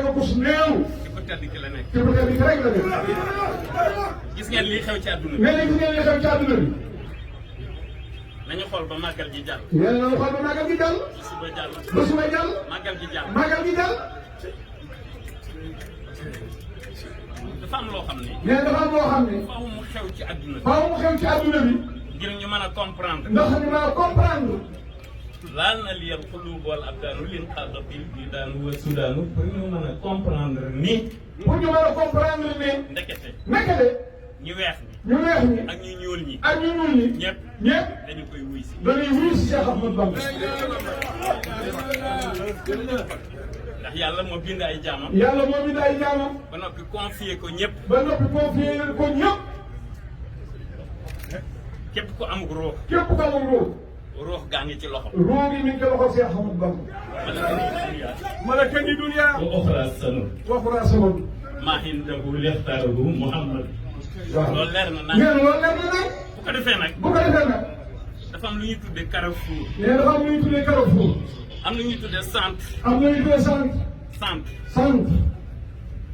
na ko su néew. ci ko tedd ki la nekk. ci ko tedd ki rek la nekk. gis ngeen lii xew ci àdduna bi. mais gis ngeen li xew ci àdduna bi. nañu xool ba màggal gi jàll. yéen a xool ba màggal gi jàll. ba suba jàll. ba suba jàll. màggal gi jàll. màggal gi jàll. dafa am loo xam ne. mais dafa am loo xam ne. faaw mu xew ci àdduna bi. faaw mu xew ci àdduna bi. ngir ñu mën a comprendre. ndax ñu mën a comprendre. laal na liyal xuluub wal abdaanu lin xaada bil bidaanu wa sudaanu pour ñu mën a comprendre ni. pour ñu mën a comprendre ne. ndekete. nekkale. ñu weex ñi. ñu weex ñi. ak ñu ñuul ñi. ak ñu ñuul ñi. ñëpp. ñëpp. dañu koy wuy si. dañuy wuyu si Cheikh Ahmadou Bamba. ndax yàlla moo bind ay jaamam. yàlla moo bind ay jaamam. ba noppi confier ko ñëpp. ba noppi confié ko ñëpp. képp ku amug ruux. képp ku amul ruux. ruux gaa ngi ci loxo. ruux gi mi ngi ko loxo Cheikh Ahmadou Bamba. malakani dunya. wa uxra sanu. waxuraa sama. maa indahu lixtaarahu Muhammad. waaw loolu leer na nag. nee na loolu leer na nag. bu ko defee nag. bu ko defee nag. dafa am lu ñuy tuddee carrefour. nee na dafa am lu ñuy tuddee carrefour. am lu ñuy tuddee centre. am na lu ñuy tuddee centre. centre centre.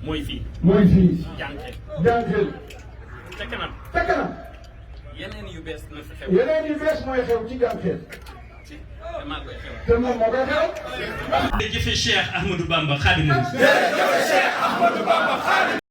mooy fii. mooy fii. jànke. jànkeel. te kanam. te kanam. yeneen yu bees na fi xew. yeneen yu bees mooy xew ci jànkeel. te maa koy xew. te moom moo koy xew. jërëjëf Cheikh Ahmadou Bamba Khadimu. jërëjëf Cheikh Ahmadou Bamba Khadimu.